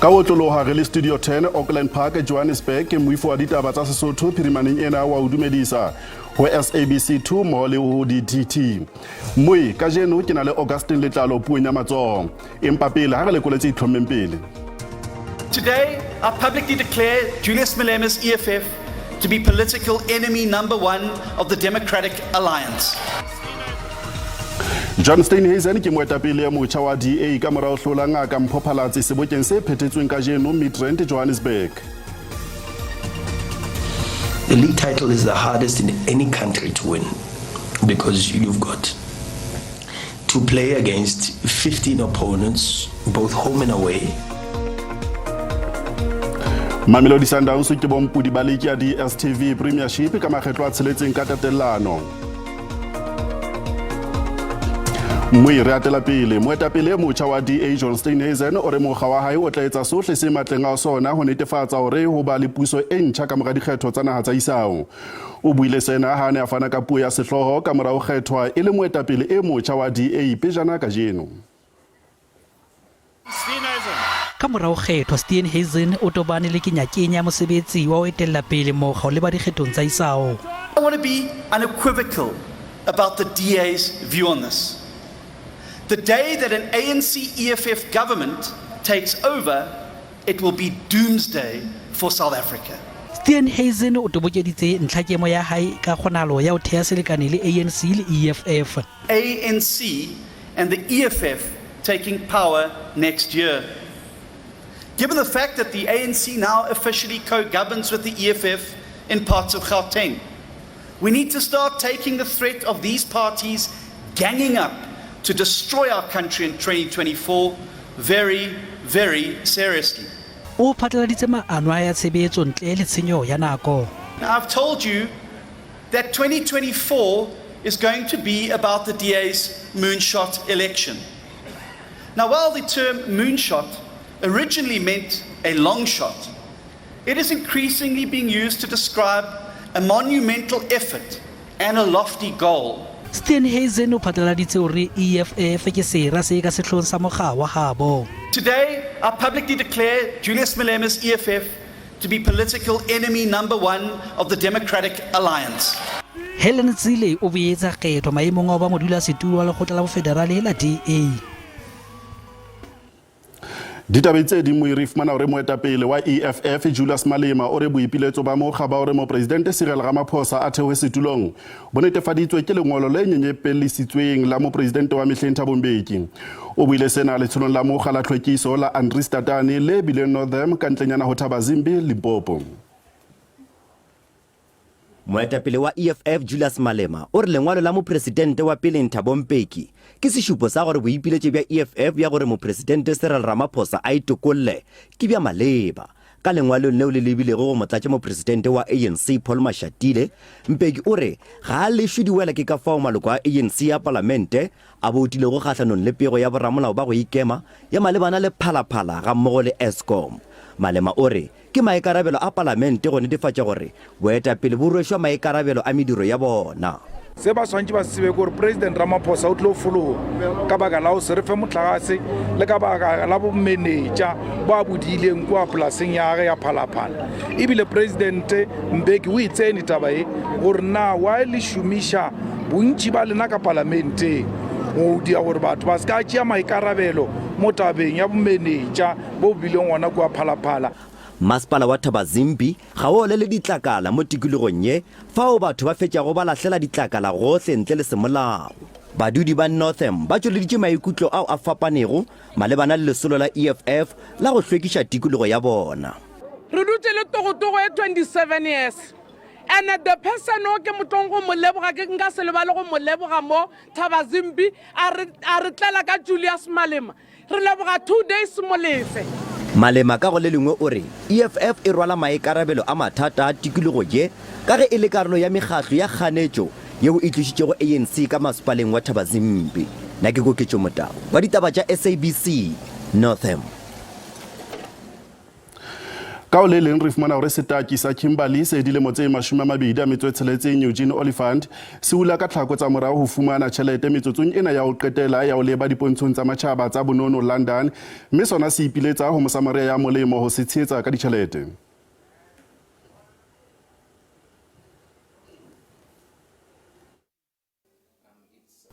Ka otloloha re le Studio 10 Auckland Park, Johannesburg, moifo wa ditaba tsa Sesotho phirimaneng ena wa o dumedisa ho SABC 2 mmoho le ho DTT. Moi, kajeno ke na le Augustine Letlalo puong ya matsoho. Empa pele ha re lekoletse itlhommeng pele. Today, I publicly declare Julius Malema's EFF to be political enemy number one of the Democratic Alliance. John Steenhuisen ke moetapele ya motjha wa DA ka mora ho hlola ngaka Mpho Phalatse sebokeng se phethetsweng kajeno Midrand, Johannesburg. The league title is the hardest in any country to win because you've got to play against 15 opponents, both home and away. Mamelodi Sundowns ke bompodi ba liki ya DStv Premiership ka makgetlo a tsheletseng ka tatellano. Mmui re atela pele. Moetapele e motjha wa DA John Steenhuisen o re mokga wa hae o tla etsa sohle se matleng a sona ho netefatsa hore ho ba le puso e ntjha ka mora dikgetho tsa naha tsa isao. O buile sena ha a ne a fana ka puo ya sehlooho ka mora ho kgethwa e le moetapele e motjha wa DA pejana kajeno. Ka mora ho kgethwa, Steenhuisen o tobane le kenyakenya ya mosebetsi wa ho etella pele mokga ho leba dikgethong tsa isao. I want to be unequivocal about the DA's view on this. The day that an ANC EFF government takes over, it will be doomsday for South Africa. Steenhuisen o tobokeditse ntlhakemo ya hae ka kgonahalo ya ho theha selekane le ANC le EFF. ANC and the EFF taking power next year. Given the fact that the ANC now officially co-governs with the EFF in parts of Gauteng, we need to start taking the threat of these parties ganging up to destroy our country in 2024 very, very seriously. O phatlaladitse maano a ya tshebetso ntle le tshenyo ya nako. Now, I've told you that 2024 is going to be about the DA's moonshot election. Now, while the term moonshot originally meant a long shot, it is increasingly being used to describe a monumental effort and a lofty goal. Steenhuisen o phatlaladitse hore EFF ke sera se ka sehloohong sa mokga wa habo. Today, I publicly declare Julius Malema's EFF to be political enemy number one of the Democratic Alliance. Helen Zille o boetse a kgethwa maemong a ho ba modulasetulo wa lekgotla la bofederale la DA. Ditabeng tse ding moiri fumana hore moetapele wa EFF Julius Malema o re boipiletso ba mokga ba hore mopresidente Cyril Ramaphosa a theohe setulong bo netefaditswe ke lengolo le nyenyepellisitsweng la mopresidente wa mehleng Thabo Mbeki. O buile sena letsholong la mokga la tlhwekiso la Andries Tatane le bileng Northam ka ntlenyana ho Thabazimbi, Limpopo. Moetapele wa EFF Julius Malema o re lengwalo la mopresidente wa peleng Thabo Mbeki ke sešupo sa gore boipiletšo bja EFF bja gore mopresidente Cyril Ramaphosa a itokolle ke bja maleba. Ka lengwalong leo le lebilego go motlatšamopresidente wa ANC Paul Mashatile, Mbeki o re ga a lešwe di wela ke ka fao maloko a ANC a palamente a boutilego kgahlanong le pego ya boramolao ba go ikema ya malebana le Phala Phala gammogo le Eskom. Malema o re Ke maikarabelo a Palamente go netefatša gore boetapele bo rwešwa maikarabelo a mediro ya bona. Se ba swantše ba se tsebe ke gore President Ramaphosa o tlo fologa ka baka la go se re fe mohlagase le ka baka la bomenetša bo a bo diileng kua polaseng ya gage ya Phalaphala. Ebile President Mbeki o e tsene taba ye gore na why le šomiša bontši ba lena ka palamenteng go dia gore batho ba se ka tšea maikarabelo mo tabeng ya bomenetša bo bileng gona kua Phalaphala. Masepala wa Thabazimbi ga o olele ditlakala mo tikologong ye fao batho ba fetšago ba lahlela ditlakala gohle ntle le semolao. Badudi ba Northam ba tšweleditše maikutlo ao a fapanego malebana le lesolo la EFF la go hlwekiša tikologo ya bona. Re dutše le togotogo e 27 years and the person o ke motlong go mo leboga ke nka se lebale go mo leboga mo Thabazimbi a re a re tlela ka Julius Malema. Re leboga 2 days Molefe. Malema ka go le lengwe o re EFF e rwala maikarabelo a mathata a tikologo ye ka ge e le karolo ya mekgatlo ya kganetšo yeo e tlošitšego ANC ka masepaleng wa Thabazimbi. Na ke Koketšo Motau wa ditaba tša SABC, Northam. Ka ho le leng re fumana hore setaki sa Kimberley se dilemo tse 26 Eugene Oliphant se hula ka tlhako tsa morao ho fumana tjhelete metsotsong ena ya ho qetela ya ho leba dipontshong tsa matjhaba tsa bonono London, mme sona se ipiletsa ho Mosamaria ya molemo ho se tshehetsa ka ditjhelete.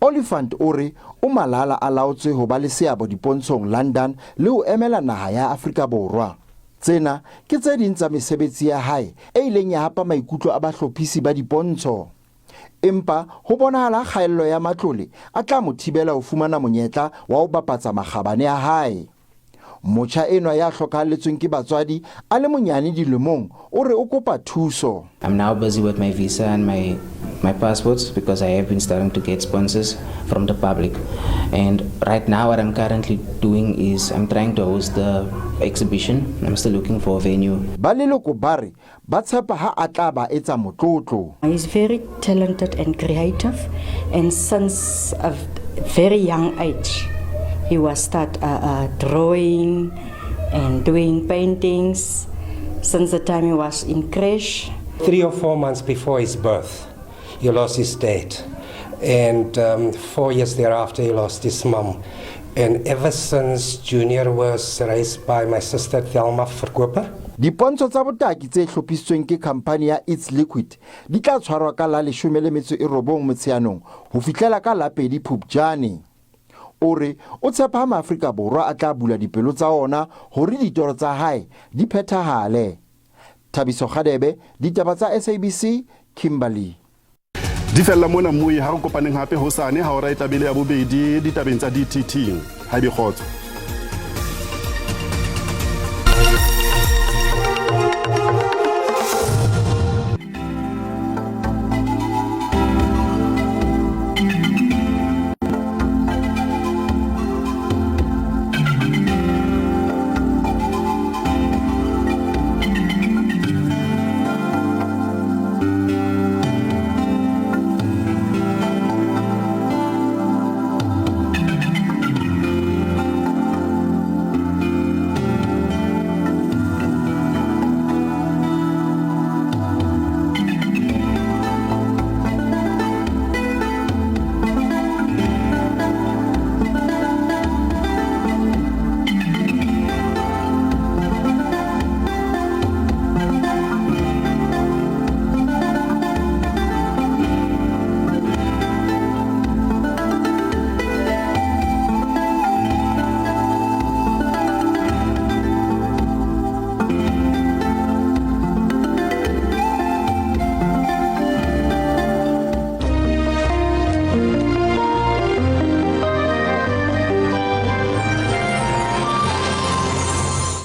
Oliphant o re o malala a laotswe ho ba le seabo dipontshong London le ho emela naha ya Afrika Borwa. Tsena ke tse ding tsa mesebetsi ya hae e ileng ya hapa maikutlo a bahlophisi ba dipontsho. Empa ho bonahala kgaello ya matlole a tla mo thibela ho fumana monyetla wa ho bapatsa makgabane a hae. Motjha enwa ya hlokahalletsweng ke batswadi a le monyane dilemong o re o kopa thuso. I'm now busy with my visa and my my passports because I have been starting to get sponsors from the public. And right now what I'm currently doing is I'm trying to host the exhibition. I'm still looking for a venue. Ba leloko ba re ba tshepa ha a tla ba etsa motlotlo. He's very talented and creative, and since a very young age he was start drawing and doing paintings since the time he was in creche. 3 or 4 months before his birth, he lost his dad, and 4 years thereafter he lost his mum. And ever since, Junior was raised by my sister Thelma Verkoper. Dipontsho tsa botaki tse hlophisitsweng ke khamphani ya It's Liquid di tla tshwarwa ka la 19 Motsheanong ho fihlela ka la 2 Phupjane. O re o tshepa ha Maafrika Borwa a tla bula dipelo tsa ona hore ditoro tsa hae di phethahale. Thabiso Kgadebe, ditaba tsa SABC, Kimberley. Di fella mona mmui, ha re kopaneng hape hosane ha hora e tlabele ya bobedi ditabeng tsa DTT. Ha ebe kgotso.